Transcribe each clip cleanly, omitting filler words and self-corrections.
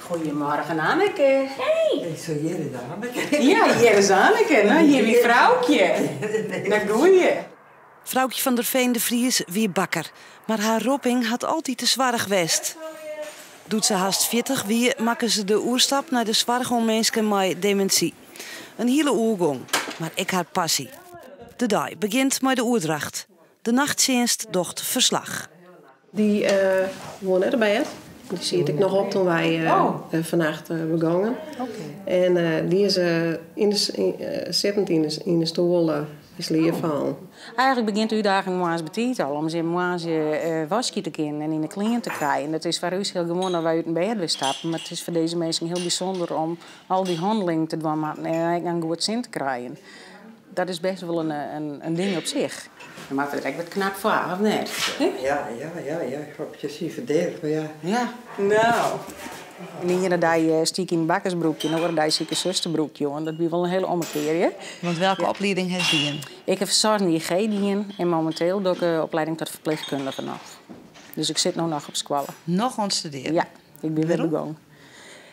Goeiemorgen Anneke. Hey. Zo hjir is Anneke. Ja, hjir is Anneke. No, hjir wie Froukje. No, goeie. Froukje van der Veen de Vries wie bakker, mar har ropping hat altyd de soarch west. Doe't se hast 40 wie, makke se de oerstap nei de soarch oan minsken mei demintsy. In hiele oergong, mar ek har passy. De dei begjint mei de oerdracht. De nachttsjinst docht ferslach. Dy woe net op bêd. Dy siet ek noch op doe't wy fannacht begongen. En dy is yn de, sittend yn de stoel yn sliep fallen. Eigenlik begjint de útdaging moarns betiid al, om se moarns waskje te kinnen en yn de klean te krijen. Dat is foar ús hiel gewoan dat wy út in bêd wer stappen, mar it is foar dizze minsken hiel bysûnder om al dy hannelingen te dwaan moatten en ek in goed sin te krijen. Dat is bêst wol in ding op sich. Dan moatte we der ek wat knap foar, of net? Ja, ja, ja, ja. Ik hoop je zien verdedigd, maar ja. Ja. No. En de iene dei stie ik yn in bakkersbroekje en de oare dei stie ik in susterbroekje oan. Dat wie wol in hiele ommekear, hear. Want welke oplieding hast dien? Ik ha fersoargende JG dien en mominteel doch ik de oplieding tot ferpleechkundige noch. Dus ik sit no noch op skoalle. Noch oan it studearjen? Ja, ik bin wer Wêrom? begûn.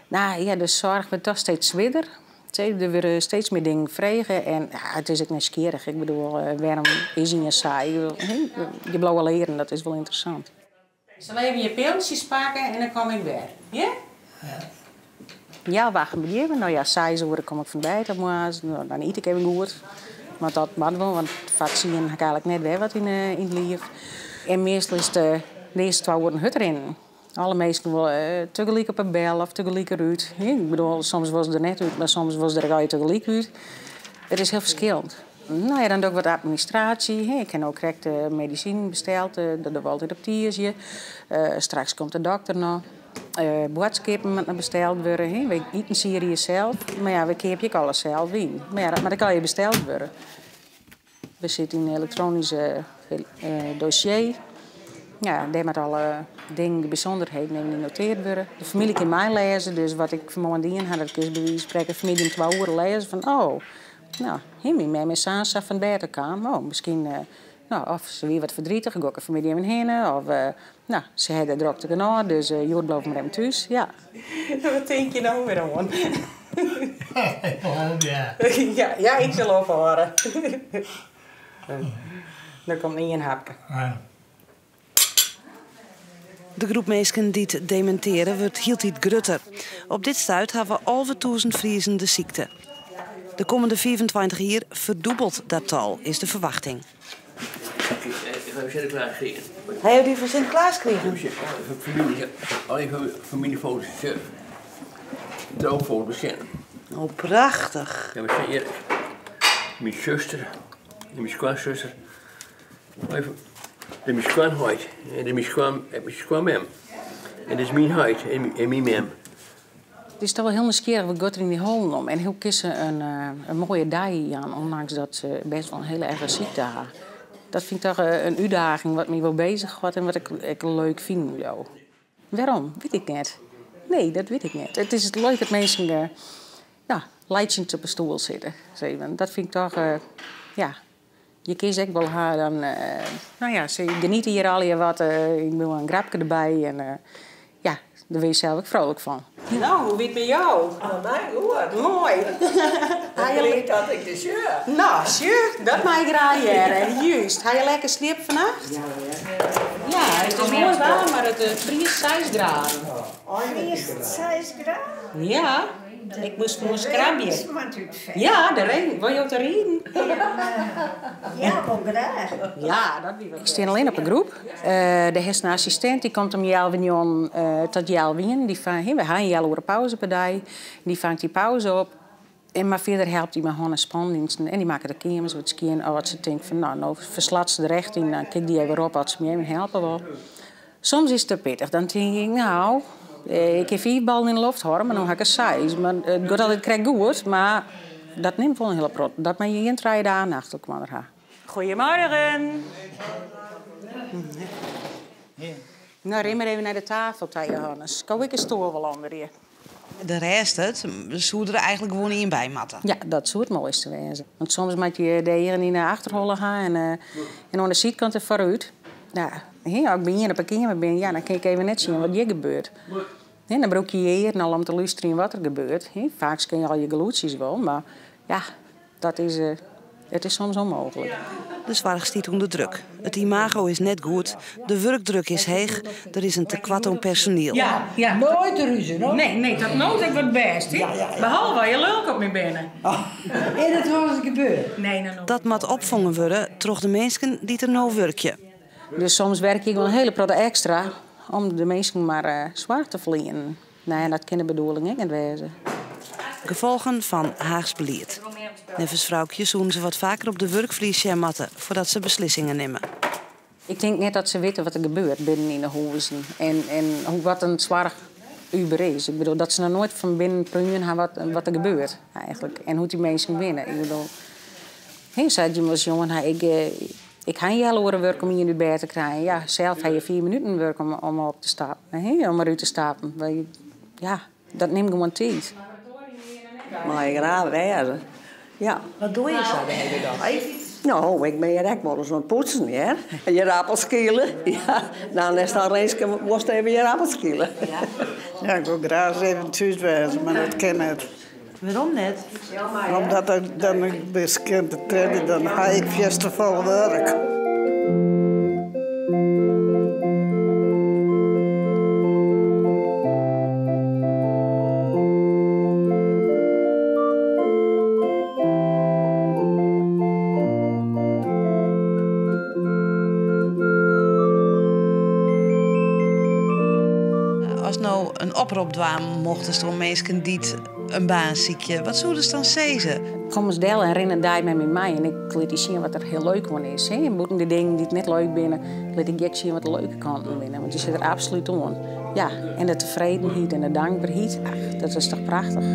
No ja, de soarch wurdt toch steeds swierder. Der wurde steeds mear dingen frege en ja, it is ek nijsgjirrich. Ik bedoel, wêrom is ien sa? Je bliuwe learen, dat is wol ynteressant. Ik sil even je piltsjes pakke en dan kom ik wer. Ja? Ja, wacht begjinne. No ja, 6 oere kom ik fan bêd op moarns. No, dan yt ik even goed. Want dat moat wol, want foar 10 ha ik eigenlik net wer wat yn it liif. En meastal is it de earste 2 oeren hurd rinnen. Alle minsken wolle tegelyk op 'e bel of tegelyk derút. Ik bedoel, soms wolle se der net út, mar soms wolle se der ek allegear tegelyk út. It is hiel ferskillend. No ja, dan doch ik wat administraasje. Ik ha no krekt medisinen besteld, dat dogge we altyd op tiisdei. Straks komt de dokter noch. Boadskippen moatte noch besteld wurde. Wy itensiede sels, mar ja, wy keapje ek alles sels yn. Mar ja, dat moat ek allegear besteld wurde. We sitte yn in elektronyske dossier. Ja, dêr moatte alle dingen, de bysûnderheden even yn notearre wurde. De famylje kin meilêze, dus wat ik fan 'e moarn dien ha, dat kinst by wize fan sprekken fan 'e middei om 2 oere lêze fan oh, no, hè, myn mem is sa en sa fan bêd kaam. Oh, miskien, no, of se wie wat verdrietig, gean ik fan 'e middei even hinne. Of, no, se ha de drokte genôch, dus hjoed bliuw ik mar even thús. Ja. Wat tink je no wer oan? Ja. Ja, ja, ik sil ophâlde. Der komt ien hapke. Ja. De groep minsken dy't demintearje wurdt hieltyd grutter. Op dit stuit hawwe 11.000 Friezen de sykte. De kommende 25 jier ferdûbelt dat tal, is de ferwachting. Sinteklaas krigen. Ha jo dy fan Sinteklaas krigen? Famylje, allegear famyljefoto's. Troufoto's sjen. Oh, prachtich. Ja, we sjen hjir myn suster en myn skoansuster. Even, dit is myn skoanheit en dit is myn skoan, myn skoanmem. En dit is myn heit en myn mem. It is toch wol hiel nijsgjirrich wat giet der yn dy hollen om en hoe kinne se in moaie dei jaan, ûndanks dat se bêst wol in hiele erge sykte ha. Dat fyn ik toch in útdaging wat my wol beuzich hâldt en wat ik ek leuk finen bliuw. Wêrom? Wit ik net. Nee, dat wit ik net. It is leuk dat minsken, ja, laitsjend op 'e stoel sitte. Dat fyn ik toch, ja, je kinne se ek wol ha dan, no ja, se geniete hjir allegear wat. Ik bedoel, in grapke derby en ja, dêr wurd je sels ek frolik fan. No, hoe wie it mei jo? Oh, my goed. Moai. Bliid dat ik dy sjoch. No, sjoch, dat mei ik graach hearre. Júst. Ha je lekker sliept fannacht? Ja, hear. Ja, it is moai waarm, mar it friest 6 graden. Friest 6 graden? Ja. Ik moast gewoan skrabje. Ja, de reden. Wolle jo te riden? Ja, wol graach. Ja, dat wie wat. Ik stean allinne op de groep. Der is in assistint, dy komt om healwei njoggenen tot healwei ienen. Dy fan, we ha in healoere pauze per dei. Dy fangt dy pauze op. En mar fierder helpt dy mei hân- en spandiensten. En dy makket de keamers wat skjin. Of as se tinkt fan, no, no ferslat se der echt yn, dan kin ik dy even roppe as se my even helpe wol. Soms is it te pittich. Dan tink ik, no, ik kin 5 ballen yn de loft hâlde, mar no ha ik der 6. Mar it giet altyd krekt goed, mar dat nimt wol in hiele protte. Dat moatte je gjin 3 dagen achter elkoar ha. Goeiemorgen. No, rin mar even nei de tafel ta, Johannes. Sko ik de stoel wol ûnder je. De rêst it, soe der eigenlik gewoan ien by moatte. Ja, dat soe it moaiste wêze. Want soms moat je de eagen yn de achterholle ha en oan de sydkant der foarút. Ja, hè, as ik by ien op 'e keamer bin, ja, dan kin ik even net sjen wat hjir gebeurt. Dan brûke je je earen al om te lústerjen wat der gebeurt. Faaks ken je al je gelûdsjes wol, mar ja, dat is, it is soms ûnmooglik. De soarch stiet ûnder druk. It imago is net goed, de wurkdruk is heech, der is in tekoart oan personiel. Ja, ja. Noait rúzje, no? Nee, nee, tot no ta wat bêst. Ja, ja, ja. Behalve as je lulk op my binne. Is dat wolris gebeurd? Nee, no, no. Dat moat opfongen wurde troch de minsken dy't der no wurkje. Dus soms werk ik wol in hiele protte ekstra om de minsken mar soarch te ferlienen. Nee, dat kin de bedoeling ek net wêze. Gefolgen fan Haachsk belied. Neffens Froukje soene se wat faker op de wurkflier sjen moatte foardat se beslissingen nimme. Ik tink net dat se witte wat der gebeurt binnen yn de hûzen en hoe wat in soarch Uber is. Ik bedoel, dat se noch noait fan binnen preaun ha wat der gebeurt eigentlik en hoe't dy minsken binne. Ik bedoel, hè, sa't je wolris sjoen ha, ik ha in healoere wurk om ien út bêd te krijen. Ja, sels ha je 4 minuten wurk om op te stappen, hè, om derút te stappen. Ja, dat nimt gewoan tiid. Mei ik graach wêze. Ja. Wat doe je sa de hiele dei? No, ik bin hjir ek wolris oan it poetsen, hear. Ierappels skile. Ja, dan is dan Rinske moast even ierappels skile. Ja, ik wol graach ris even thús wêze, mar dat kin net. Wêrom net? Omdat ik dan beskint te treden, dan ha ik fierste folle wurk. Ast no in oprop dwaan mochtest oan minsken dy't in baan sykje, wat soest dan sizze? Kom ris del en rin in dei mei my mei en ik lit dy sjen wat der hiel leuk oan is. En bûten de dingen dy't net leuk binne, lit ik ek sjen wat de leuke kanten binne. Want dy sit der absolút oan. Ja, en de tefredenheid en de dankberheid, ach, dat is toch prachtich.